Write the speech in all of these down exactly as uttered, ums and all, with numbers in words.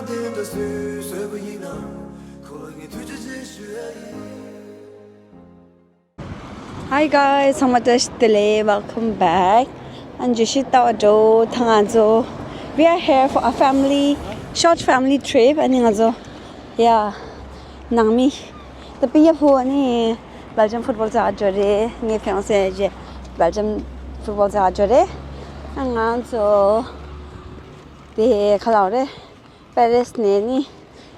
Hi guys, ཚང་མ་བཀྲ་ཤིས་བདེ་ལེགས། Welcome back. ཨ་ནི་བརྗོད་གཞི་ལྟ་བ་འགྲོ་ད་ང་ཚོ། We are here for a family, short family trip. ཨ་ནི་ང་ཚོ་ཡ་ནང་མི་ད་པི་ཡ་ཕུ་ཨ་ནི་Belgium football རྩེ་ག་འགྲོ་རེད། ངའི་fiancé་རྗེས་Belgium football རྩེ་ག་འགྲོ་རེད། ཨ་ང་ཚོ་དེ་ག་ལ་རེད། པེ་རིས་ནས་ནི་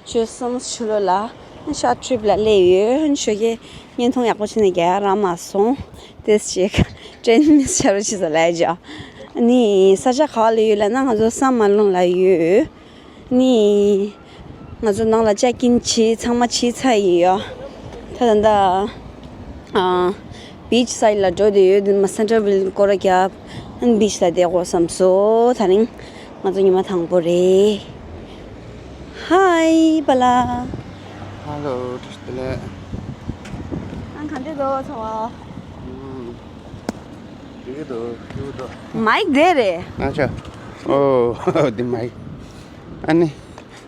ཆུ་གསུམ་ཆུ་ལོ་ལ་ཤོར་ཊི་ཊི་རིབ་ལ་སླེབས་ཡོད། ཞོགས་ཀས་བརྙན་ཐུང་ཡག་པོ་བྱས་ནས་རྒྱག་རག་མ་སོང་། ཏོག་ཙམ་ཅིག་ཊེན་མིས་ཆ་རོ་ཆི་ཟ་ལ་ཡ་ནི་ས་ཆ་ག་པར་ལ་ཡོད་ལབ་ན་ང་ཚོ་སམ་མ་ལུང་ལ་ཡོད། ནི་ང་ཚོ་ནང་ལ་ཅེག་ཨིན་བྱས་ཚང་མ་བྱས་ཚར་ཡིན་ཡོད། ད་ད་ད་ཨ། བིཆ་སའིཌ་ལ་འགྲོ་བསྡད་ཡོད། དེ་མ་སེན་ཊར་ཝིལ་སྐོར་ར་རྒྱབ། ཨན་བིཆ་ལ་བསྡད་དགོས་བསམ་སོང་། ད་རིང་ང་ཚོ་ཉི་མ་དང་པོ་རེད། ཧའི་པ་ལགས། ཧ་ལོ། བཀྲ་ཤིས་བདེ་ལེགས། ཨང་ག་འདྲ་འདུག་ཚོར་བ། ཨུམ། འགྲིག་གི་འདུག་འགྲིག་གི་འདུག་མའིག་དེ་རེད། ཨ་ཅག་ཨོ། འདི་མའིག་ཨ་ནི།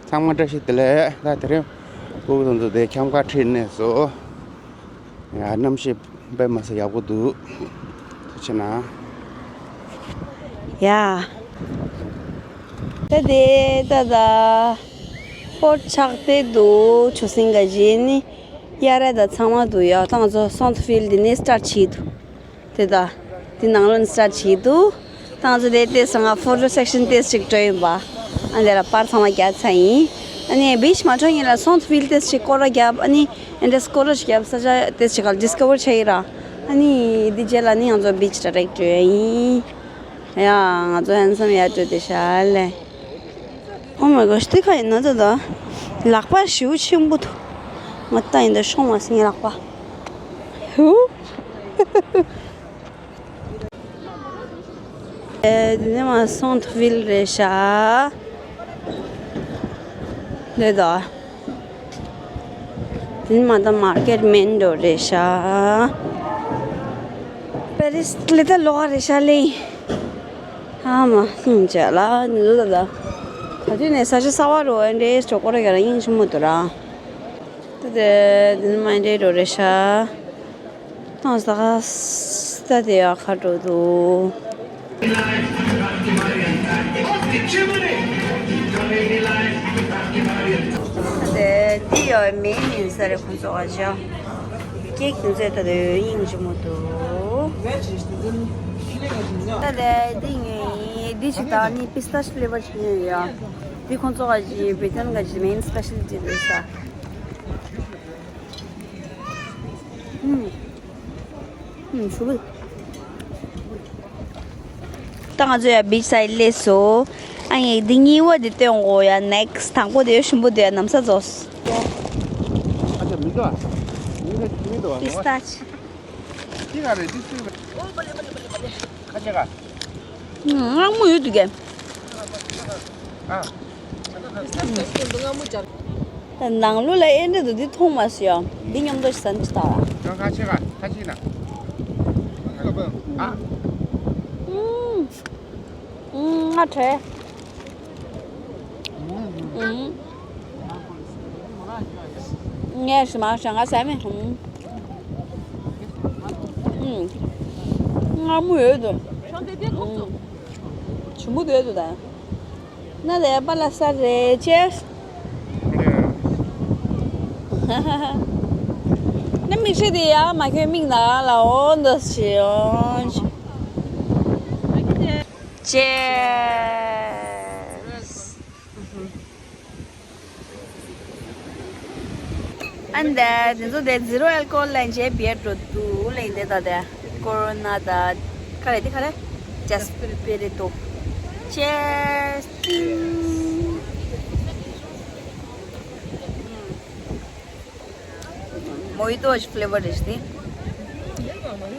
ཚང་མ་བཀྲ་ཤིས་བདེ་ལེགས། ད་དེ་རིང་སྤུ་གུ་དེ་ཚོ་དེ་འཁྱམ་ཁ་ཁྲིད་ནས་སོ། ཡ་གནམ་གཤིས་དཔེ་མི་སྲིད་ཡག་པོ་འདུག་ཐུགས་རྗེ་གནང་། ཡ། ད་དེ་ད་ད། ཧོར་ཆགས་ཏེ་འདུག་ཆུ་སྲིན་ག་བཞིན་ནི། གཡའ་ར་ད་ཚང་མ་འདུག་ཡ་ད་ང་ཚོ་སོན་ཐི་ཕིལ་འདི་ནས་སི་ཊར་ཊི་བྱེད་འདུག་དེ་ད། དེ་ནང་ལོན་སི་ཊར་ཊི་བྱེད་འདུག་ད་ང་ཚོ་དེ་ཏེས་ང་ཕོ་ཊོ་སེག་ཤན་ཏེས་ཅིག་འགྲོ་ཡིན་པ། ཨ་འདི་ལ་པར་ཚང་མ་རྒྱག་ཚར་ཡིན། ཨ་ནི་བིཆ་མ་འགྲོ་ཉིན་ལ་སོན་ཐི་ཕིལ་ཏེས་ཅིག་སྐོར་ར་རྒྱབ། ཨ་ནི་ཨེ་འདྲ་སྐོར་ར་ཅིག་རྒྱབ་ས་ཆ་ཏེས་ཅིག་ག་ལ་ཌིས་ཀ་ཝར་བྱས་ཡིན་ར། ཨ་ནི་འདི་རྗེས་ལ་ནི་ང་ཚོ་བིཆ་ཌ་རེག་འགྲོ་ཡ་ཡིན། ཡ་ང་ཚོ་ཧན་སམ་ཡ་འགྲོ་དེ་ཤ་ལེ། Oh my gosh། དེ་ག་ཡིན་ན་ད་ད། ལག་པ་ཞེ་པོ་ཆེན་པོ་འདུག་ང་ད་ཡིན་ད་ཤོང་མ་སོང་ངའི་ལག་པ། ཧུ། ཨེ་དེ་ནས་མར་སོན་ཐི་ཕིལ་རེད་ཤག་དེ་ད། དེ་ནས་མར་ད་མར་ཀེཊ་མེན་རོ་རེད་ཤག་པེ་རིས་ལི་ཏལ་ལོ་ག་རེད་ཤག་ལེ། ཨ་མ་ཧུང་ཅག་ལ་ནི་ལོ་ད་ད། ག་དུས་ནས་ས་ཆ་གསར་པ་རུ་ཨེ་འདྲའི་སྤྲོ་སྐོར་ར་ག་ར་སྙིང་རྗེ་མོ་འདུག་ར། ད་དེ་དེ་ནས་མར་ཨེ་འདྲའི་རོ་རེད་ཤག་ཏང་ས་ཁ་ས་དེ་ཡ་ཁ་འགྲོ་འདུག་ད་དེ་འདི་ཡོད་མེད་ཡིན་ས་རེད་ཁོང་ཚོ་ག་ཅག་ཀེག་དེ་ཚོ་ད་དེ་སྙིང་རྗེ་མོ་འདུག་ད་དེ་འདི་ངས་འདི་ཅིག་དང་ནི་པི་སི་ཏ་ཤི་ཕི་ལེ་ཝར་ཅིག་ཉོས་ཡོད། འདི་ཁོང་ཚོ་ག་ཅིག་བི་ཏན་ག་ཅིག་མེན་སི་པེ་ཤལ་ཊི་རེད་ས། ཨུམ། ཨུམ། ཞུ་གི། ད་ང་ཚོ་ཡ་བིཆ་སའིཌ་སླེབས་སོང་། ཨ་ཡེ་འདི་གཉིས་པ་འདི་སྟོན་གོ་ཡ། ནེག་སི་དང་པོ་དེ་ཞིམ་པོ་དེ་ཡ་ནམ་ས་རྫོགས། ཨ་ཅག་མི་འདུག་ཨ། མི་འདུག་མི་འདུག་ཨ། པི་སི་ཏ་ཤི། འདི་ག་རེད། འདི་སུས་རེད། ཁ་ཆེ་ག། ཨང་མོ་ཡོད་འདུག་གས། ཨ། ད་ནང་ལོགས་ལ་ཨེ་འདྲ་འདུག་འདི་མཐོང་མ་སོང་ཡ། འདི་མཉམ་དུ་ཞིག་ཟ་ནི་ཅི་ལྟ་བ། ཁ་ཆེ་ག། ཁ་ཆེ་ན། ཨ། ཨུམ། ཨུམ། ང་བྲེལ། ཨུམ། ངས་ཞུ་མ་ཞུ་ང་ཟ་མེད། ཨུམ། ཨུམ། མངར་མོ་ཡོད་འདུག་ཨུམ། ཞིམ་པོ་ཡོད་འདུག་ད། ན་ལས་པ་ལ་ས་རེ་ཅེས། ན་མིག་ཤེས་དེ་ཡ་མ་ཁྱོད་མིག་ན་ལ་འོ་འདོད་ཞེས་འོ། ཅེས། ཨན་ད་དེ་ཚོ་དེ་ཛི་རོ་ཨལ་ཀོ་ཧོལ་ལ་འཇལ་བྱེད་འགྲོ་འདུག་ལེ། འདི་ད་དེ་ཀོ་རོ་ན་ད་ག་རེ་འདི་ག་རེ་ཇ་སི་པི་རི་ཏོ། ཅེས། མོ་ཧི་ཏོ་ཕི་ལེ་ཝར་རེད་དེ།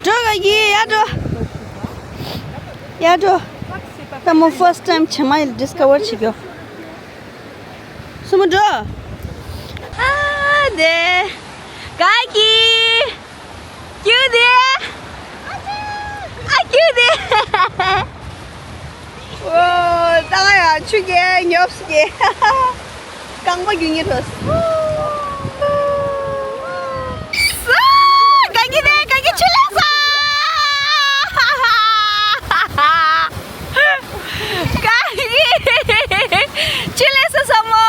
འགྲོ་ག་གི་ཡ་འགྲོ། ཡ་འགྲོ། ད་མོ་ཕར་སི་ཊི་ཊའིམ་བྱེ་མ་ཡིལ་ཌིས་ཀ་ཝར་བྱེད་རྒྱུ། སུ་མོ་འགྲོ། ཨ་དེ། ག་གི། ཀྱུ་དེ། ཨ་ཀྱུ་དེ། ཨོ་ད་ང་ཡ་ཆུ་རྐྱལ་ཉོབ་སི་རྐྱལ། དང་པོ་རྒྱུ་ཉེ་འགྲོ། ག་གི་ནས་ག་གི་ཆུ་ལས་ས། ག་གི་ཆུ་ལས་ས་ས་མོ།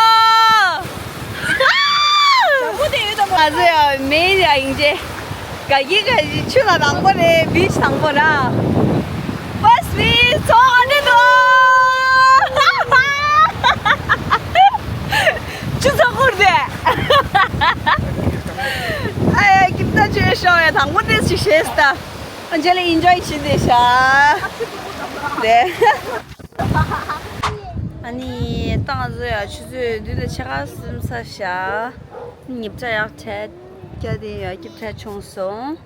ང་ཚོ་ཡང་མེ་ཡ་ཡིན་ཅེ། ག་གི་ག་གི་ཆུ་ལ་དང་པོ་རེད། བིཆ་དང་པོ་ར། First beach ཚོགས་འདི་དོ། ཆུ་ཚོགས་ཁུར་དེ། ཨ་ཡ་ཀིབ་ད་ཆུ་ཤོག་ཡ་དང་པོ་དེ་ཞིག་ཤེས་ད། ཨ་ཇེ་ལེ་ཨིན་ཇོའི་བྱེད་དེ་ཤ། དེ། ཨ་ནི་ཏང་ཟོ་ཡ་ཆུ་ཚོད་བདུན་དང་ཕྱེད་ཀ་ཟིན་ཚར་ཤག་ཉིབ་ཆ་ཡག་འཕྲད་རྒྱ་དེ་ཡ་སྐྱིབ་ཆ་བྱུང་སོང་།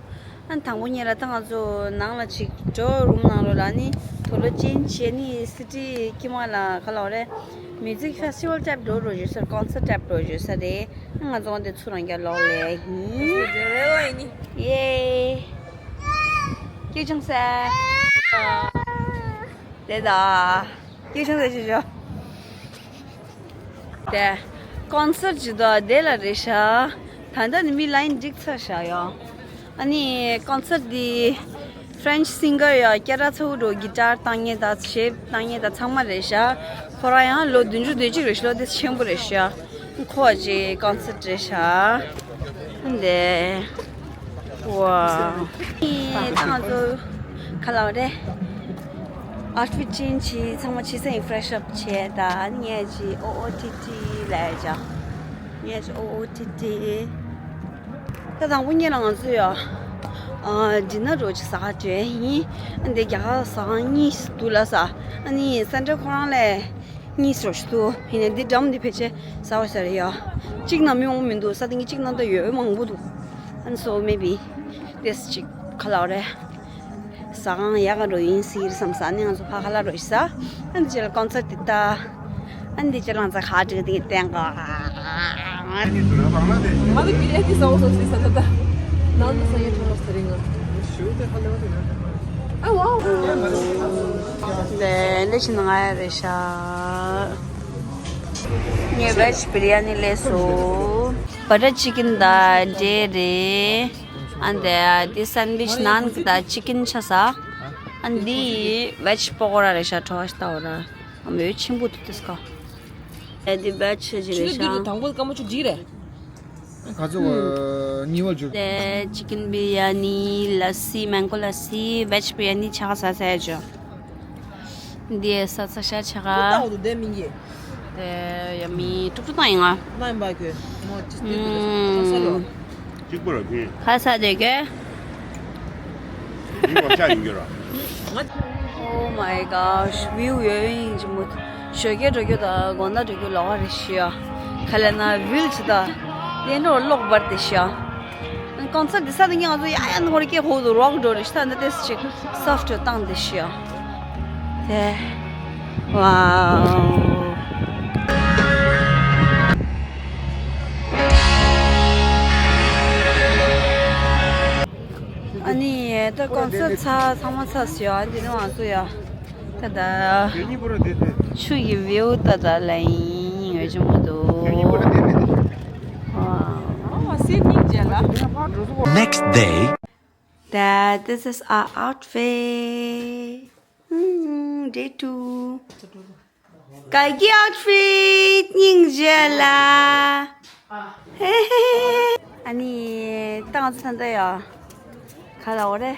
ཨ་ནི་དང་པོ་ཉིད་ལ་ད་ང་ཚོ་ནང་ལ་ཅིག་འགྲོ་རུམ་ནང་ལོ་ལ་ནི་དུག་ལོག་ཅན་བྱས་ནི་སི་ཊི་དཀྱིལ་མ་ལ་ག་ལ་བ་རེད། མིའུ་ཛིག་ཕེ་སི་ཊི་ཝལ་ཊའིབ་འགྲོ་རོགས་བྱོས་ས་རེད། ཀོན་སར་ཊ་ཊའིབ་འགྲོ་བྱོས་ས་རེད། ང་ཚོ་འདི་ཚུར་རང་རྒྱ་ལོག་ལས་ཡིན། ཡེ། སྐྱིད་ཆུང་ས། དེ་ད། སྐྱིད་ཆུང་ས་ཞུ་ཞུ། དེ། ཀོན་སར་ཇི་དོ་དེ་ལ་རེད་ཤག་ད་ལྟ་ནི་མི་ལ་ཡིན་འགྲིག་ཚར་ཤག་ཡོ། ཨ་ནི་ཀོན་སར་འདི་ཕ་རེན་ཆི་སིང་གར་ཡོ་སྐད་གྲགས་ཚ་བོ་འགྲོ་གི་ཊར་བཏང་མཁན་དང་ཤེབ་བཏང་མཁན་དང་ཚང་མ་རེད་ཤག་ཁོ་རང་ཡང་ལོ་བདུན་ཅུ་དོན་གཅིག་རེད་ཤག་ལོ་དེ་ཆེན་པོ་རེད་ཤག་ཁོ་ཅིག་ཀོན་སར་རེད་ཤག་འདི། ཝའོ། ད་ང་ཚོ་ག་ལ་བ་རེད། ཨའུ་ཊི་ཕིཊ་ཅེན་ཇི་བྱས་ཚང་མ་ཕྱི་སེང་ཕེ་རེཤ་ཨབ་བྱས་ད་ངས་ཅི་ཨོ་ཨོ་ཊི་ཊི་ལ་ཡ་ཅག་ངས་ཅི་ཨོ་ཨོ་ཊི་ཊི། ད་དང་པོ་ཉིད་ལ་ང་ཚོ་ཡ་ཨ་ཌི་ནར་རོ་ཅིག་ཟ་ག་འགྲོ་ཡ་ཡིན། ཨ་འདི་རྒྱ་གར་ཟ་ཁང་གཉིས་འདུག་ལ་ས། ཨ་ནི་སན་ཌེ་ཁོ་རང་ལས་གཉིས་རོ་ཅིག་འདུག་ཡིན་ནའི་འདི་འགྲམ་འདི་ཕལ་ཆེར་ཟ་བ་ཟ་རེད་ཡ། གཅིག་ནང་མི་མང་པོ་མི་འདུག་ས་སྟེང་གི་གཅིག་ནང་ད་ཡོད་མང་པོ་འདུག་ཨ་ནི་སོ་མེ་བི་དེས་ཅིག་ག་ལ་བ་རེད། ཟ་ཁང་ཡག་ག་འགྲོ་ཡིན་ཟེར་བསམ་ས་ནི་ང་ཚོ་ཕ་ཁ་ལ་རོ་ཤི་ས། ཨ་འདི་ཅི་ལ་ཀོན་སར་ཊི་དེ་ལྟ། ཨ་འདི་ཅི་ལ་ང་ཚོ་ཁ་བྲིས་དེ་བསྟན་ག་ང་ཚོ་བི་ལེ་ཏི་ཟ་འོ་སོ་སི་ས་ད་ད། ནང་དུ་ས་ཡ་ཐོ་ལོ་ས་རིང་ང་། ཨ་ཝའོ། ལེ་ལེ་ཕྱིན་ང་ཡ་རེ་ཤ། ངས་བེཇ་བི་རི་ཡ་ནི་ལས་སོ། བ་ཊར་ཅི་ཀིན་དང་འབྲས་རེད། ཨ་འདི་འདི་སན་ཝིཆ་ནཱན་གི་དང་ཅི་ཀིན་ཆ་ས། ཨ་འདི་བེཇ་པོ་ཀོ་ར་རེད་ཤག་ཁྲོ་བ་ཤ་ཏའོ་ར། ཨ་མོ་ཆེན་པོ་འདུག་དེ་སྐ་ཨ་འདི་བེཇ་ཆ་ཅི་རེད་ཤག་ཆུ་ལ་འདི་རུ་དང་པོ་སྐར་མ་ཆུ་འདི་རེད། ག་ཚོད་ཉི་བ་འཇུ། དེ་ཅི་ཀིན་བི་རི་ཡ་ནི་ལ་སི་མེང་གོ་ལ་སི་བེཇ་བི་རི་ཡ་ནི་ཆ་ག་ས་ས་ཡ་འཇུ། འདི་ས་ས་ཤ་ཆ་ག་ཏོག་ཏོག་དེ་མིན་གྱི། དེ་ཡ་མི་ཀྲུག་ཀྲུག་བཏང་ཡིན་ང་། ན་ཡིན་པ་གྱོད་མོ་ཅི་སྟེ་ཀྱི་ས་ས་ལོ། གཅིག་པ་ར་ཕིན། ཁ་ས་དེ་གྱོད། ཡིན་པ་ཤ་ཡིན་གྱོད་ར། Oh my gosh, view ཡོད་ཡིན་གྱི་མོ། ཞོགས་ཀས་འགྲོ་རྒྱུ་དང་དགོང་དག་འགྲོ་རྒྱུ་ལོགས་ཀ་རེད་ཤི་ཡ། ཁ་ལས་ན་བིལ་ཅི་ད། དེ་འགྲོ་ལོག་བར་དེ་ཤི་ཡ། ཀོན་སར་དེ་ས་དེ་ངས་ང་ཚོ་ཡ་ཡ་ནོར་གྱི་ཧོ་དུ་རོག་འགྲོ་རེ་ཤི་ད་འདི་ཏེས་ཅིག་སོབ་ཊི་བཏང་དེ་ཤི་ཡ། དེ། ཝའོ། ཨ་ནི་ད་ཀོན་སར་ཚ་ཚང་མ་ཚ་ཞི་ཡ། འདི་ནི་ང་ཚོ་ཡ། ད་ད། ཆུ་ཡི་བིའུ་ད་ད་ལ་ཡིན་ཡོད་ཅི་མོ་འདུག Next day. Dad, this is our outfit. Hmm, day two. ག་གི་ཨའུཊ་ཕིཊ་སྙིང་རྗེ་ལ། ཨ་ནི་ད་ང་ཚོ་ད་ལྟ་ཡ། ག་ལ་འོ་རེད།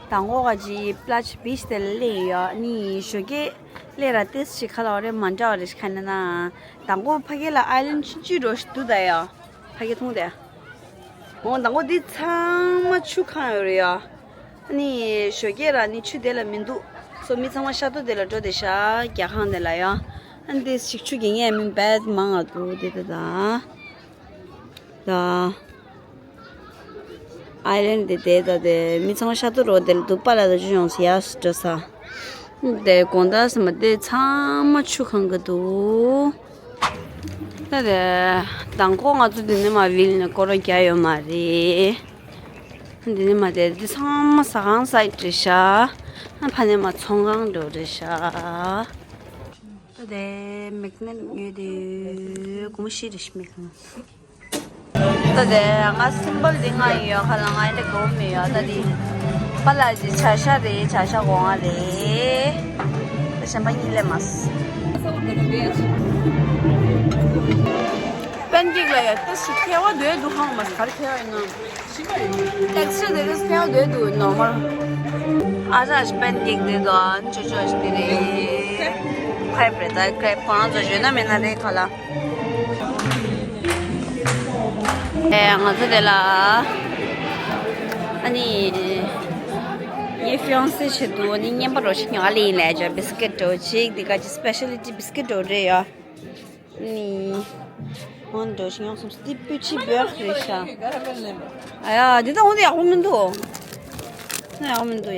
མདང་དགོང་ག་ཅི་པ་ལ་ཆི་བིཆ་དེ་ལ་སླེབས་ཡོད། ཨ་ནི་ཞོགས་ཀས་སླེབས་ར་ཏེས་ཅིག་ག་ལ་འོ་རེད་མ་འདྲ་བ་རེད་ཤི་ཁ་ན་ན། མདང་དགོང་ཕ་གི་ལ་ཨའི་ལན་ཌ་ཆུང་ཆུང་འགྲོ་ཞིག་འདུག་ད་ཡ། ཕ་གི་མཐོང་དེ། འོ་མདང་དགོང་འདི་ཚང་མ་ཆུ་གང་ཡོད་རེད་ཡ། ཨ་ནི་ཞོགས་ཀས་ར་ནི་ཆུ་དེ་ལ་མི་འདུག་སོ་མི་ཚང་མ་ཤ་ཏོ་དེ་ལ་འགྲོ་དེ་ཤ་རྒྱ་ཁང་དེ་ལ་ཡ། ཨ་ནི་དེ་ཞིག་ཆུ་གི་ངས་མི་བད་མང་ང་འདུག་དེ་དེ་དང་། ད། ཨའི་ལན་ཌ་དེ་དེ་ད་དེ་མི་ཚང་མ་ཤ་ཏོ་རོ་དེ་ལ་འདུག་པ་ལ་ད་ཆུ་ཡོང་སི་ཡ་སི་འགྲོ་ས། དེ་དགོང་དག་སི་མ་དེ་ཚང་མ་ཆུ་གང་གི་འདུག་ད་དེ་མདང་དགོང་ང་ཚོ་འདི་ནས་མ་བིལ་ནས་སྐོར་ར་རྒྱག་ཡོད་མ་རེད། འདི་ནས་མ་དེ་འདི་ཚང་མ་ཟ་ཁང་སའི་ཌི་རེད་ཤག་ཨ་ཕ་ནས་མ་ཚོང་ཁང་འགྲོ་རེད་ཤག་དེ་མེག་ནེཊ་ཉོས་དེ་སྒོར་མོ་བཞི་རེ་ཞིག་མེད་གང་། ད་དེ་ང་སིམ་པལ་དེ་ང་ཡོད་ཁ་ལ་ང་ཡི་དེ་སྒོར་མོ་ཡོད་ད་དེ་པ་ལ་ཅི་བྱ་ཤ་རེད། བྱ་ཤ་སྒོ་ང་རེད། ད་གཞན་པ་གཉིས་ལས་མ་སི། པན་ཀེག་ལ་ཡ་ཏི་ཤི་ཁེ་བ་དོད་དུ་ཧང་མ་སི་གར་ཁེ་བ་ཡིན་ན། ཏེག་སི་ཆར་དེ་རིང་ཁེ་བ་དོད་དུ་ནོར་མལ། ཨ་ཅག་པན་ཀེག་དེ་དོ་ཨན་ཅོ་ཅོ་ཞིག་དེ་རེད། ཁེབ་རེད་ད་ཁེབ་ཁོ་རང་ཚོ་ཞོན་ན་མེད་ན་རེད་ཁ་ལ། ཨེ་ང་ཚོ་དེ་ལ་ཨ་ནི་ངའི་ཧྥི་ཡོང་སེ་ཆེད་དུ་ཨ་ནི་བརྙན་པ་རོ་ཞིག་ཉོ་ཨ་ལེ་ཡིན་ལས་ཅོ་བི་སི་ཀེ་ཊི་འགྲོ་ཅིག་འདི་ག་ཅི་སི་པེ་ཤལ་ལི་ཊི་བི་སི་ཀེ་ཊི་འགྲོ་རེད་ཡ། ནི། ཧོན་འགྲོ་ཞིང་ཡོང་སོང་སྟི་པུ་ཆི་བོད་རེད་ཤག་ཨ་ཡ་འདི་ད་འོན་ཏེ་ཡག་པོ་མི་འདུག་ན་ཡག་པོ་མི་འདུག་ཡ།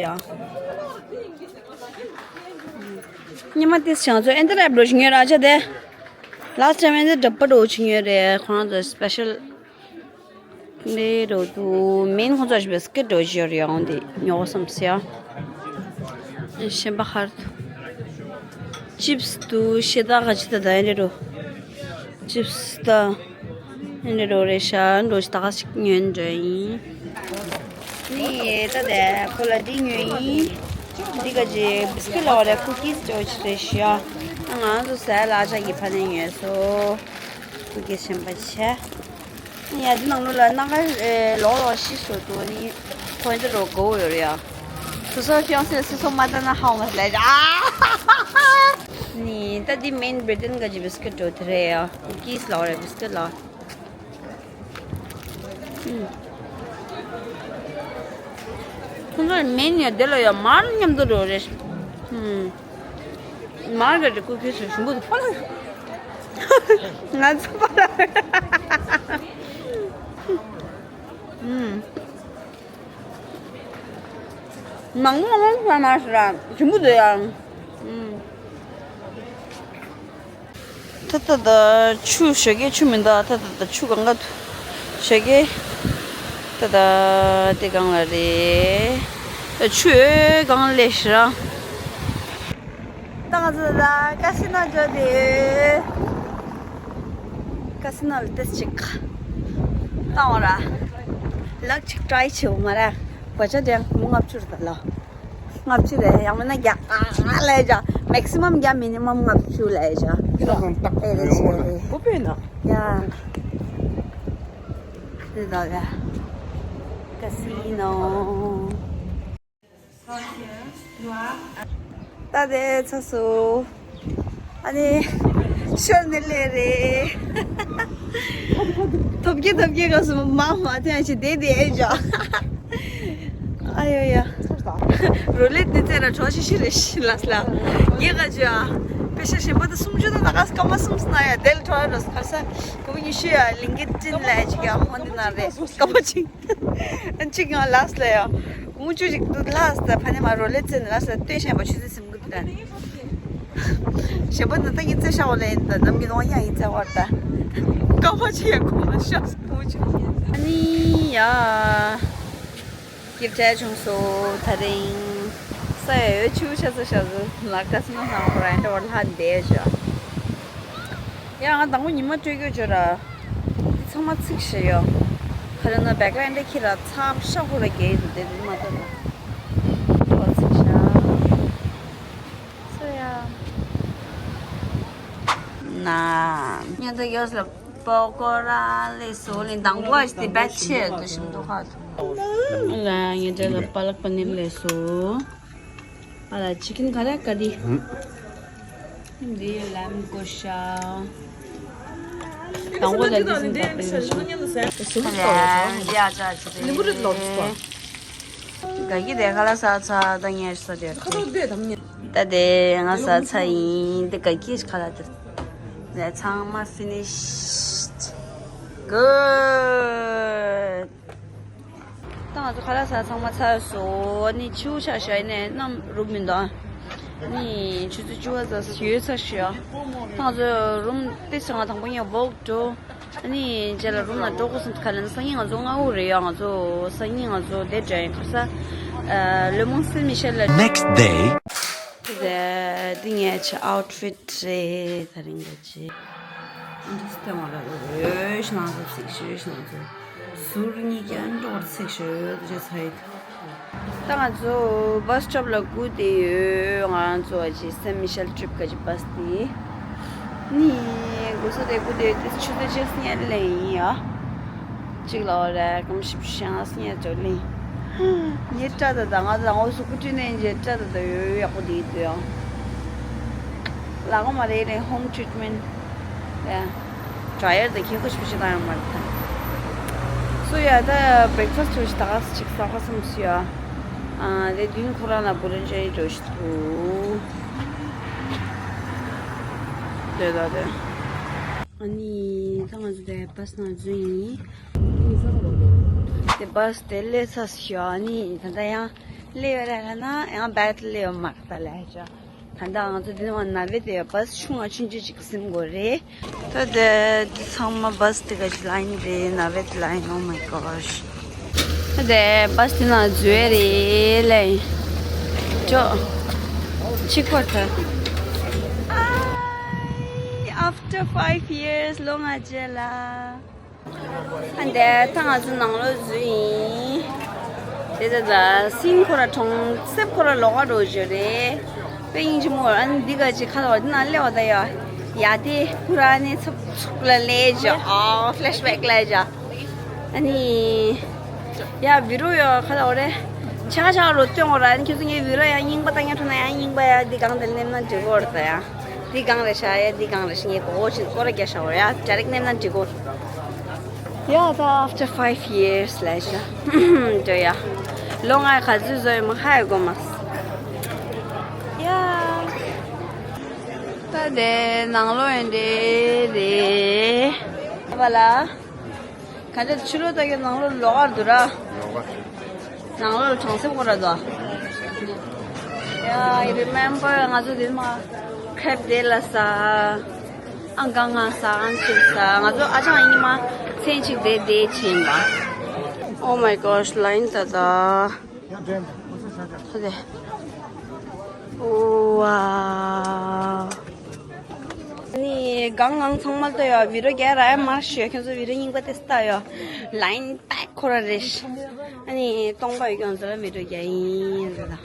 ཉི་མ་ཏིས་བྱང་ཚོ་ཨེན་ཏི་རེབ་འགྲོ་ཞིང་ཡོད་ར་ཆ་དེ། ལ་སི་ཊི་ཨེན་ཏི་འདྲ་པ་འགྲོ་ཞིང་ཡོད་རེད་ཁོ་རང་ཚོ་སི་པེ་ཤལ། འདི་རུ་དུ་མིན་ཁོང་ཚོ་ཞིག་བེ་སི་ཀེ་ཊི་འགྲོ་ཞོར་ཡོང་དེ་ཉོ་བསམ་སེ་ཡ། གཞན་པ་ཧར་དུ་ཅིབ་སི་དུ་ཤེ་ད་ག་ཅི་ད་ད་ཡན་རེ་རུ་ཅིབ་སི་ད་ཡན་རེ་རུ་རེ་ཤ་འགྲོ་ཞིག་ད་ག་ཞིག་ཉོན་འདྲ་ཡིན། ནི་ད་དེ་ཁོ་ལ་འདི་ཉོས་ཡིན། འདི་ག་ཅི་བེ་སི་ཀེ་ཊི་ལ་བ་རེ་ཀུ་ཀིས་ཅོ་ཅི་རེ་ཤ་ང་ཚོ་ཟས་ལ་ཅག་གི་ཕ་ནས་ཉོས་སོ། ཀུ་ཀིས་གཞན་པ་ཆེ། ཡ་འདི་ནང་ལོགས་ལ་སྣ་ཁ་ལོག་ལོག་ཤི་སོ་དུ་ནི་ཁོ་འདི་རོ་གོ་ཡོད་རེད་ཡ། སོ་སོ་ཧྥི་ཡོང་སེ་སོ་སོ་མ་ལྟ་ན་ཧ་འོང་ལས་ར། ནི་ད་འདི་མེན་བི་རི་ཏན་ག་ཅི་བི་སི་ཀེ་ཊི་འགྲོ་དེ་རེད་ཡ། ཀུ་ཀིས་ལོག་རེད་བི་སི་ཀེ་ཊི་ལོག་ཁོང་ཚོར་མེན་ཡ་དེ་ལ་ཡ་མར་མཉམ་དུ་འགྲོ་རེད། མར་ག་རེ་ཀུ་ཀི་སུ་ཞིམ་པོ་འདུག་པ་ལ། ང་ཚོ་པ་ལ། མང་མང་མང་མ་ཞིག་ར་ཞིམ་པོ་འདུག་ཡ། ད་ད་ད་ཆུ་ཞོགས་ཀས་ཆུ་མི་འདུག་ད་ད་ད་ཆུ་གང་ག་ཞོགས་ཀས་ད་ད་དེ་གང་ལ་རེད། ད་ཆུ་ཡོད་གང་ལས་ཤི་ར། ད་ང་ཚོ་ད་ཀ་སི་ནོ་འགྲོ་དེ་ཀ་སི་ནོ་ལ་ཏེས་ཅིག་བཏང་བ་ར། ལག་ཅིག་ཏྲའི་བྱེད་འོ་མ་ར། གོ་ཆ་དེ་མུ་ལྔ་བཅུ་རེད་ད་ལོ། ལྔ་བཅུ་རེད་ཡང་མིན་ན་བརྒྱ་ཨ་ལས་བྱ། མེག་སི་མམ་བརྒྱ་མི་ནི་མམ་ལྔ་བཅུ་ལས་བྱ། ཡིན་ནའང་ཏག་ཏག་ཨེ་རེད་ཡོང་བ་ཆེ་རེད། རེད་པོ་པོ་ཡིན་ན། ཡ། རེད་ད་ཡ། ཀ་སི་ནོ། ད་དེ་ཚ་སོ། ཨ་ནི་ཤོར་ནི་ལས་རེད། ཐོབ་ཀྱི་ཐོབ་ཀྱི་ག་སུ་མ་མ་ཐེན་ཞིག་དེ་དེ་ཨེ་ཇ། ཨ་ཡོ་ཡ། རོ་ལེ་དེ་ཚེ་ར་གྲོགས་ཤི་ཤི་རེ་ཤི་ལ་སླ། ངས་ག་ཇ། པེ་ཤ་ཞིམ་པོ་དེ་སུམ་ཅུ་དང་ད་ག་སྐར་མ་གསུམ་སྣ་ཡ་དེལ་གྲོགས་རོ་སྐར་ས། གུ་ཉི་ཤི་ཡ་ལིང་གི་ཏིན་ལ་ཅིག་ཡ་ཧོན་དེ་ན་རེ་སྐར་མ་ཅིག་ཨ་ཅིག་ཡང་ལགས་ལ་ཡ། ཀུང་ཅུ་ཅིག་ཏུ་ལགས་ལ་ཕ་ནས་མ་རོ་ལེ་ཚེ་ནས་ལགས་ལ་ལྟོས་ཤན་པ་ཆུ་ཚོད་སིམ་གུ་ཏན། ཞན་པ་ནི་ད་ངི་ཚེ་ཤ་བ་ལེ་ཡིན་ད་ནམ་གི་ནོ་ཡང་ཡིན་ཚེ་བར་ད། ཀ་བ་ཆི་ཡ་ཁོང་ལ་ཤ་སུ་ཀུང་ཅུ། ཨ་ནི་ཡ། སྐྱིད་བྲལ་བྱུང་སོ་ད་རིང་། ས་ཡ་ཡོད་ཆུ་ཆ་ཚ་ཤ་ཚ་ལ་ཀ་སི་ནོ་ནང་ཁོ་ར་ཡང་འདྲ་བར་ལྷ་འདས་ཤ། ཡང་ང་དང་པོ་ཉི་མ་སྤྲོད་རྒྱུ་བརྗོད་ར། འདི་ཚང་མ་ཚིག་ཞེས་ཡོད། ཁ་ར་ན་བེག་ར་འདི་ཁྱེད་ར་ཚབ་ཤ་ཁོ་ར་རྒྱལ་ཡིན་དེ་འདི་མ་ཐོབ། འདི་བ་ཚིག་ཤ། སོ་ཡ། ན། ཉན་ད་ཡོད་ལ་པོ་ཀོ་ར་ལས་སོ་ལས་དང་པོ་ཨ་ཞི་དེ་བེད་ཆེ་དུ་ཞིམ་དུ་ཁ་དུ། ལ་ངེད་འདྲ་ལ་པ་ལག་པ་ནིར་ལས་སོ། ཨ་ལ་ཅི་ཀིན་ག་རེ་ཀ་དི། འདི་ལམ་གོ་ཤ། དང་པོ་ལ་འདི་སིན་ད་པེ་རེ་ཤ། འདི་ཨ་ཅག་ཅི་རེད། ག་གི་དེ་ཁ་ལ་ས་ཚ་ད་ངས་ས་དེ། ད་དེ་ང་ས་ཚ་ཡིན་དེ་ག་གི་ཁ་ལ་དེ། དེ་ཚང་མ་ཕི་ནིཤ། གུཌ། ད་ང་ཚོ་ཁ་ལག་ཟ་ཚང་མ་ཚར་སོང་། ནི་ཆུ་ཆ་ཤ་ནས་གནམ་རུབ་མི་འདུག་ནི་ཆུ་ཚོད་བཅུ་པ་ཙམ་ཡོལ་ཚར་ཤག་ད་ང་ཚོ་རུམ་ཏི་ཚང་མ་དང་པོ་ཡང་ཝོག་འགྲོ། ནི་རྗེས་ལ་རུམ་ལ་འགྲོ་དགོས་སོང་། ཁ་ལ་ནི་སང་ཉིན་ང་ཚོ་སྔ་པོ་རེད་ཡ། ང་ཚོ་སང་ཉིན་ང་ཚོ་དེ་འདྲ་ཡིན་ཁ་ས། ལོ་མོང་སེན་མི་ཤེལ་ལ། Next day. དེ་འདི་ངའི་ཆ་ཨའུཊ་ཕིཊ་རེད་ད་རིང་ག་ཅི། འདི་སྟེང་བ་ལ་རོས་ཤ་ན་ཚོ་ཚིག་ཤོས་ཤ་ན་ཚོ་ཟུར་གཉིས་ཀྱང་འགྲོ་བར་ཚིག་ཤོས་ཡོད་ཅེས་ཚ་ཡིད། ད་ང་ཚོ་བྷ་སི་སི་ཊོབ་ལ་སྒུག་བསྡད་ཡོད། ང་རང་ཚོ་ཨ་ཅེ་སེན་མི་ཤེལ་ཊི་རིབ་ག་ཅི་བྷ་སི་དེ་ནི་སྒུག་ས་དེ་སྒུག་བསྡད་ཡོད། དེ་ཆུ་ཚོད་ཕྱེད་ཀ་ལེན་ཡིན་ཡ། གཅིག་ལ་འོ་རེད་སྐམ་ཞིབ་ཤང་སྙེ་ཅོ་ལིང་། ངའི་སྐྲ་དང་ད་ང་དང་འོ་སུ་ཀུ་ཀྲི་ནས་འཇལ་སྐྲ་དང་ད་ཡོད་ཡག་པོ་དེ་དུ་ཡང་ལ་གོ་མ་རེད་རེད་ཧོམ་ཊི་རི་ཊི་མེན་ཊི་ཡ། ཌ་ར་ཡར་དང་ཁྱེད་ཁོ་ཞིབ་ཞིབ་བཏང་ཡོང་མ་རེད་ད། སུ་ཡ་ད་བྷེག་ཕ་སི་ཊི་ཞིག་ད་ག་སུ་ཅིག་ས་ཁ་སུམ་སུ་ཡ། ཨ་དེ་དུས་ཁོ་རང་ལ་བུ་རན་ཅོ་ཡི་འགྲོ་ཞིག་ཐུ། དེ་ད་དེ། ཨ་ནི་ད་ང་ཚོ་དེ་བྷ་སི་ནང་འཛུལ་ཡིན། དེ་བྷ་སི་དེ་སླེབས་ཚར་ཤག་ཨ་ནི་ད་ལྟ་ཡང་སླེབས་ཡོད་རེད་ལབ་ན་ཡང་བྷ་སི་སླེབས་ཡོད་མ་རེད་ད་ལབ་ཤག་ད་ལྟ་ང་ཚོ་འདི་ནང་ན་བེད་དེ་བྷ་སི་ཆུང་བ་ཆུང་ཆུང་ཅིག་ཟིན་དགོས་རེད། ད་དེ་འདི་ཚང་མ་བྷ་སི་དེ་ག་ཅིག་ལ་ཡིན་རེད་ན་བེད་ལ་ཡིན། Oh my gosh. ད་དེ་བྷ་སི་དེ་ནང་འཛུལ་རེད་ལབ་ཡིན། ཅོ། ཆིག་པ་ད། After five years ལོ་ལྔ་རྗེས་ལ། ཨ་འདས་ད་ང་ཚོ་ནང་ལོགས་འཛུལ་ཡིན། དེ་ད་ད་སིན་ཁོ་ར་གྲོང་གསེབ་ཁོ་ར་ལོག་ག་འགྲོ་རྒྱུ་རེད། དཔེ་སྙིང་རྗེ་མོ། ཨ་ནི་འདི་ག་ཅིག་ཁ་ལ་བ་འདི་ན་སླེབས་པ་ད་ཡ། ཡ་དེ་ཁོ་ར་ནི་ཚུགས་ཚུགས་ལ་སླེབས་བྱ། ཨ་ཕི་ལེ་ཤི་བེག་སླེབས་བྱ། ཨ་ནི། ཡ་བི་རོ་ཡ་ཁ་ལ་བ་རེད། ཆ་ཆ་རོ་སྟོན་འོ་ར་ཨ་ནི་ཁྱོད་ཚོ་ངའི་བི་རོ་ཡ་རྙིང་པ་ད་ངས་ཁྲོ་ན་ཡ་རྙིང་པ་ཡ་འདི་གང་དེ་སླེབས་ན་འགྲིག་གོ་ར་ད་ཡ། འདི་གང་རེད་ཤག་ཡ་འདི་གང་རེད་ཤག་ངས་གོ་གོ་ཕྱིན་སྐོར་ར་རྒྱག་ཤག་འོ་ཡ་ཌ་རེག་སླེབས་ན་འགྲིག་གོ། ཡ་ད་after five years ལས་ཤག་འགྲོ་ཡ། ལོ་ལྔ་ག་ཚོད་བཟོ་ཡོད་མ་ཧ་ཡ་གོ་མ། ཡ། ད་དེ་ནང་ལོགས་ཡིན་དེ་རེད། བ་ལ། ག་འདྲ་ཕྱི་ལོགས་ལྟ་གི་ནང་ལོགས་ལོགས་ཀར་འདུག་ར། ནང་ལོགས་གྲོང་གསེབ་ཁོ་ར་འདུག་ཡ་I remember ང་ཚོ་དེ་མ་ཁྲེབ་དེ་ལ་ཟ། ཨང་ཀང་ང་ཟ་ཨང་ཅིག་ཟ། ང་ཚོ་ཨ་ཅང་ཡིན་མ་མཚན་གཅིག་དེ་དེ་ཕྱིན་པ། Oh my gosh line ད་ད། ད་དེ། ཨོ་ཝའོ། ནི་གང་གང་ཚང་མ་ལྟོས་ཡོད། བི་རོ་རྒྱག་ར་ཡ་མར་ཞུ་ཁྱོད་ཚོ་བི་རོ་རྙིང་པ་དེ་ལྟ་ཡོད། ལ་ཡིན་པད་ཁོ་ར་རེད། ཨ་ནི་སྟོང་པ་ཡོད་ཁྱོད་ཚོ་ལ་བི་རོ་རྒྱག་ཡིན་ཟེར་ད།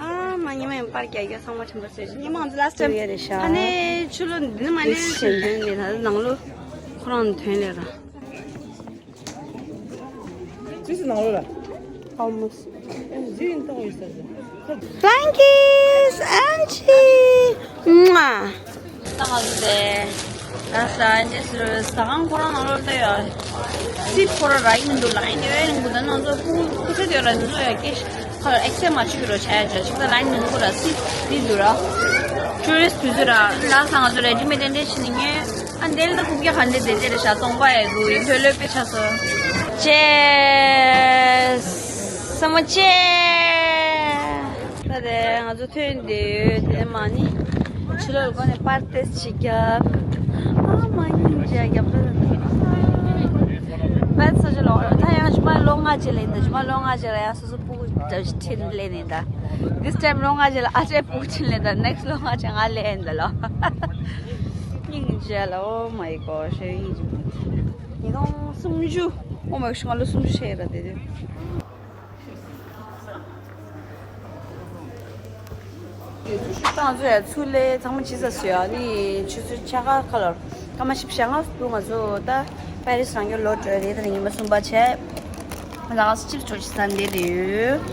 ཨ་མ་ཉི་མ་ཡང་པར་རྒྱག་རྒྱག་ཚང་མ་ཁྲིམས་པ་ཟེར་ཉི་མ་ང་ཚོ་last time ཡོད་རེད་ཤག་ཨ་ནི་ཆུ་ལོ་འདི་ནི་མ་ནི་ཞེན་དོན་ནི་ད་ནང་ལོ་ཁོ་རང་དོན་ལས་ར། ཅི་སི་ནང་ལོ་ལ། Almost. ཟི་ཡིན་ཏོག་ཡོད་ས་ཟི། Blankies, Angie. ད་ང་ཚོ་དེ། ད་ས་འདི་སུ་ཟ་ཁང་ཁོ་རང་ནང་ལོ་ལྟ་ཡོད། སི་ཁོ་ར་ར་ཡིན་འདུག་ལ་ཡིན་ཡོད་ཡིན་འདུག་ད་ང་ཚོ་ཁུ་ཁུ་ཚེ་དེ་ར་འདུག་ཡོད་ཀྱི། ཁོ་ལ་ཨེག་སེ་མ་བྱུག་རོ་ཆ་ཡ་ཆ་ཆུག་ད་ལ་ཡིན་འདུག་ཁོ་ར་སི་འདི་འདུག་ར། ཊུ་རི་སི་དུས་ཚོད་ར་ལ་ས་ང་ཚོ་རེ་ཇི་མེ་དེ་འདྲས་ཕྱིན་ནི་ངས། ཨ་འདི་ལ་ད་ཁུག་ཀྱ་ག་འདྲ་དེ་འདྲ་རེད་ཤག་སྟོང་པ་ཡ་གུ་ཡིན་ལྷོད་ལྷོད་དཔེ་ཆ་སོ། ཅེས། ས་མོ་ཅེས། ད་དེ་ང་ཚོ་ཐོན་དུས་དེ་མ་ནི་ཕྱི་ལོགས་སྒོ་ནས་པར་ཏེས་ཅིག་བརྒྱབ། ཨ་མ་ཡིན་ཅེས་བརྒྱབ་ད། པད་ས་ཆ་ལོག་ད་ཡང་ཞུ་མ་ལོ་ལྔ་རྗེས་ལ་ཡིན་ད། ཞུ་མ་ལོ་ལྔ་རྗེས་ལ་ཡང་སོ་སོ་སྤུ་གུ་འདྲ་ཞིག་ཁྲིད་ལེན་ཡིན་ད། This time ལོ་ལྔ་རྗེས་ལ་ཨ་ཅེ་སྤུ་གུ་ཁྲིད་ལེན་ད། Next ལོ་ལྔ་རྗེས་ང་ལེན་ཡིན་ད་ལོ། སྙིང་རྗེ་ལ། Oh my god ཞེས་སྙིང་རྗེ་མོ། ཉིས་སྟོང་སུམ་ཅུ། Oh my god ང་ལོ་སུམ་ཅུ་ཆགས་ཡོད་ར་དེ་དུས། ད་ང་ཚོ་ཡ་ཚུར་ལས་ཚང་མ་ཕྱི་ས་སུ་ཡ་ནི་ཆུ་ཚོད་ཕྱེད་ཀ་ཁ་ལོར་སྐར་མ་བཞི་བཅུ་ཞེ་ལྔ་འདུག་ང་ཚོ་ད་པེ་རིས་རང་སྐྱོར་ལོག་འགྲོ་རེད། ད་ནི་ཉི་མ་གསུམ་པ་བྱས། ང་ཚོ་ཅིབ་སི་འགྲོ་ཆི་ས་འདི་རེད།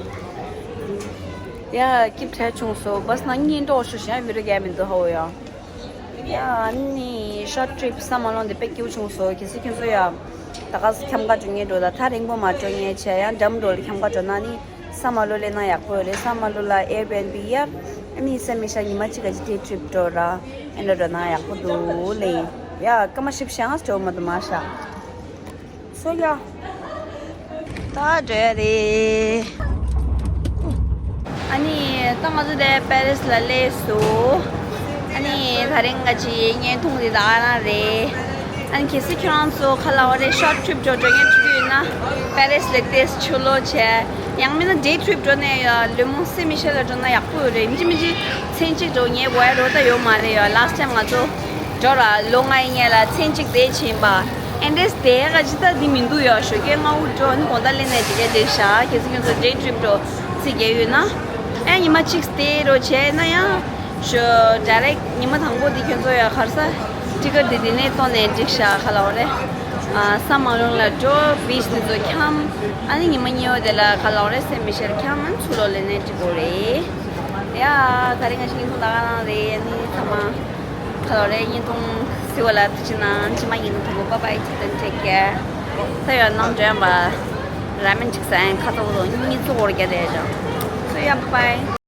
ཡ་སྐྱིད་བྲལ་བྱུང་སོ། བྷ་སི་ནང་གཉིད་འགྲོ་ཤོར་ཞིང་ཡ་བི་རོ་རྒྱག་མི་འདུག་ཧ་འོ་ཡ། ཡ་ཨ་ནི་ཤོར་ཊི་རིབ་ས་མ་ལོང་དེ་དཔེ་སྐྱིད་པོ་བྱུང་སོང་། གལ་སྲིད་ཁྱོད་ཚོ་ཡ་ད་ག་ས་འཁྱམ་ག་འགྲོ་མཁན་འགྲོ་ད་ཐག་རིང་པོ་མ་འགྲོ་མཁན་བྱས་ཡང་འགྲམ་འགྲོ་ལ་འཁྱམ་ག་འགྲོ་ན་ནི་ས་མ་ལོ་སླེབས་ན་ཡག་པོ་རེད། ས་མ་ལོ་ལ་ཨེར་བི་ཨེན་བི་གཡར་ཨ་ནི་ས་མི་ཤ་ཉི་མ་གཅིག་ག་གཅིག་ཌེ་ཊི་རིབ་འགྲོ་ར་ཨེ་འགྲོ་འགྲོ་ན་ཡག་པོ་འདུག་ལེ། ཡ་སྐར་མ་བཞི་བཅུ་ཞེ་ལྔ་འགྲོ་མ་འདུག་མ་ཤ། སོ་ཡ། ད་འགྲོ་ཡ་རེད། ཨ་ནི་ད་ང་ཚོ་དེ་པེ་རིས་ལ་སླེབས་སོང་། ཨ་ནི་ད་རིང་ང་ཅི་བརྙན་ཐུང་འདི་ད་ག་རང་རེད། ཨ་ནི་གལ་སྲིད་ཁྱོད་རང་ཚོ་ཁ་ལ་བ་རེད་ཤོར་ཊི་རིབ་འགྲོ་འགྲོ་མཁན་ཐུག་ཡོད་ན་པེ་རིས་ལ་ཏེས་ཆུ་ལོ་བྱས། ཡང་མིན་ན་day trip འགྲོ་ནས་ཡ་ལེ་མོན་སེ་མི་ཤེལ་ལ་འགྲོ་ན་ཡག་པོ་ཡོད་རེད། ཡིན་གཅིག་མིན་གཅིག་མཚན་གཅིག་འགྲོ་ཉེ་བོ་ཡ་རོ་ད་ཡོད་མ་རེད་ཡ། last time ང་ཚོ་འགྲོ་ར་ལོ་ལྔའི་སྔོན་ལ་མཚན་གཅིག་དེ་ཕྱིན་པ། ཨེ་འདྲས་དེ་ག་ཅི་ད་འདི་མི་འདུག་ཡ། ཞོགས་ཀས་སྔ་པོ་འགྲོ་ནི་དགོང་དག་སླེབས་ནས་དེ་ག་འགྲིག་ཤག་གལ་སྲིད་ཁྱོད་ཚོ་day trip འགྲོ་རྩིས་རྒྱག་ཡོད་ན། ཨེ་ཉི་མ་གཅིག་stay རོ་བྱས་ན་ཡང་ཞོ་direct ཉི་མ་དང་པོ་དེ་ཁྱོད་ཚོ་ཡ་ག་རེ་ཟ་ticket དེ་དེ་ནས་གཏོང་ནས་འགྲིག་ཤག་ག་ལབ་དགོས་རེད། ཨ་ས་མང་རུང་ལ་འགྲོ། beach དེ་ཚོ་འཁྱམ། ཨ་ནི་ཉི་མ་གཉིས་པ་དེ་ལ་ག་ལབ་དགོས་རེད། སེ་མི་ཤེལ་འཁྱམ། ཨ་ནི་ཚུར་ལོག་སླེབས་ནས་འགྲིག་གི་རེད། ཡ་ད་རེས་ང་ཞིག་ཉིན་ཐུང་ད་ག་རང་རེད། ཨ་ནི་ཚང་མ་ག་ལབ་དགོས་རེད། ཉིན་ཐུང་བཟི་བ་ལ་ཐུགས་རྗེ་གནང་། ཕྱི་མ་ཉིན་ཐུང་གོ bye bye take care. ད་ཡ་ནང་འགྲོ་ཡང་པ་ར་མེན་གཅིག་ཟ་ཡང་ཁ་ཐོག་རོ་གཉིད་ཙོག་འོར་རྒྱ་རེད་ཅང་། So yeah, bye bye.